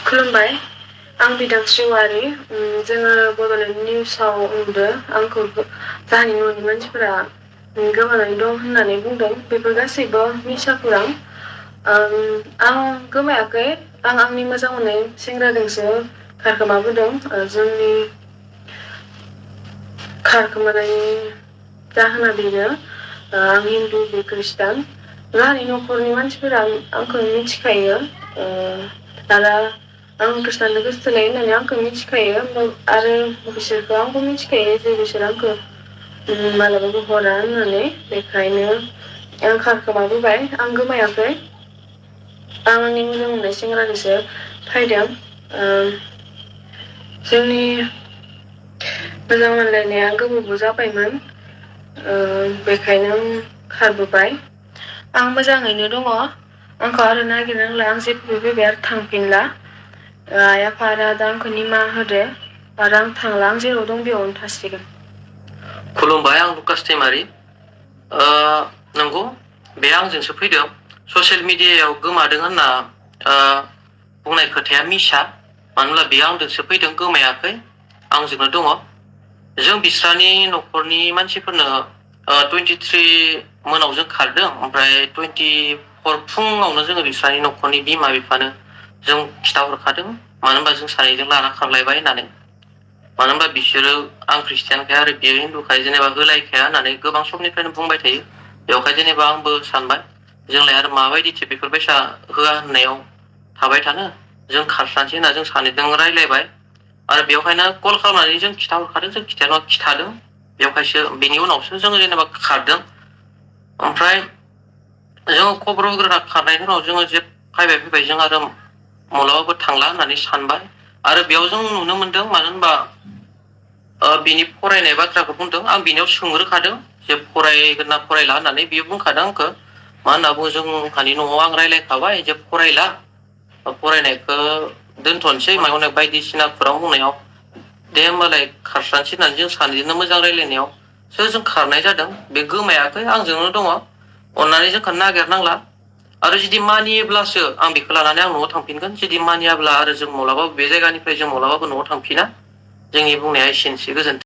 खुलुमबाय आं बिदांस्रि औवारि जोङो बड'लेण्ड निउसाव नुदों आंखौ जाहानि न'नि मानसिफोरा गोमानानै दं होननानै बुंदों बेफोर गासैबो मिसा खौरां आं गोमायाखै आं आंनि मोजां मोननाय सेंग्राजोंसो खारखोमाबोदों जोंनि खारखोमानायनि जाहोना बेनो आं हिन्दु बे खृष्टान जाहानि न'खरनि मानसिफोरा आंखौ मिथिखायो आरो आं खृष्टानजों गोसथोनाय होननानै आंखौ मिथिखायो आरो बिसोरखौ आंबो मिथिखायो जे बिसोर आंखौ मालाबाबो हरा होननानै बेखायनो आं खारखोमाबोबाय आं गोमायाखै आं आंनि मोजां मोननाय सेंग्राजोंसो फैदों जोंनि मोजां मोनलायनाया गोबावबो जाबायमोन बेखायनो आं खारबोबाय आं मोजाङैनो दङ आंखौ आरो नागिरनांला आं जेबो बेबायदि आरो थांफिनला आइ आफा आरो आदा आंखौ निमाहा होदो आरो आं थांला आं जेराव दं बेयावनो थासिगोन। खुलुमबाय आं लुकास दैमारि नंगौ बे आंजोंसो फैदों ससियेल मिडियायाव गोमादों होनना बुंनाय खोथाया मिसा मानो होनब्ला बेयो आंजोंसो फैदों गोमायाखै आंजोंनो दङ जों बिस्रानि न'खरनि मानसिफोरनो 23 मोनाव जों खारदों ओमफ्राय 24 फुङावनो जोङो बिस्रानि न'खरनि बिमा बिफानो जों खिथाहरखादों मानो होनबा जों सानैजों लाना खारलायबाय होननानै मानो होनबा बिसोरो आं खृष्टियानखाय आरो बियो हिन्दुखाय जेनेबा होलायखाया होननानै गोबां समनिफ्रायनो बुंबाय थायो बेवहाय जेनेबा आंबो सानबाय जोंलाय आरो माबायदिथो बेफोरबायसा होआ होननायाव थाबाय थानो जों खारस्रानोसै होनना जों सानैजों रायलायबाय आरो बेवहायनो कल खालामनानै जों खिथाहरखादों जों खिथादों बेवहायसो बेनि उनावसो जोङो जेनेबा खारदों ओमफ्राय जोङो खबर होग्रोना खारनायनि उनाव जोङो जे फैबाय जों आरो माब्लाबाबो थांला होननानै सानबाय आरो बेयाव जों नुनो मोनदों मानो होनबा बिनि फरायनाय बाथ्राखौ बुंदों आं बिनियाव सोंग्रोखादों जे फरायगोन ना फरायला होननानै बियो बुंखादों आंखौ मा होनना बुङो जोंहानि न'आव आं रायलायखाबाय जे फरायला फरायनायखौ दोनथ'नोसै माने बायदिसिना खौरां बुंनायाव दे होमबालाय खारस्रानोसै होननानै जों सानैजोंनो मोजां रायलायनायावसो जों खारनाय जादों बे गोमायाखै आंजोंनो दङ अननानै जोंखौ नागिरनांला आरो जुदि मानियोब्लासो आं बेखौ लानानै आं न'आव थांफिनगोन जुदि मानियाब्ला आरो जों माब्लाबाबो बे जायगानिफ्राय जों माब्लाबाबो न'आव थांफिना जोंनि बुंनाया एसेनोसै गोजोन्थों।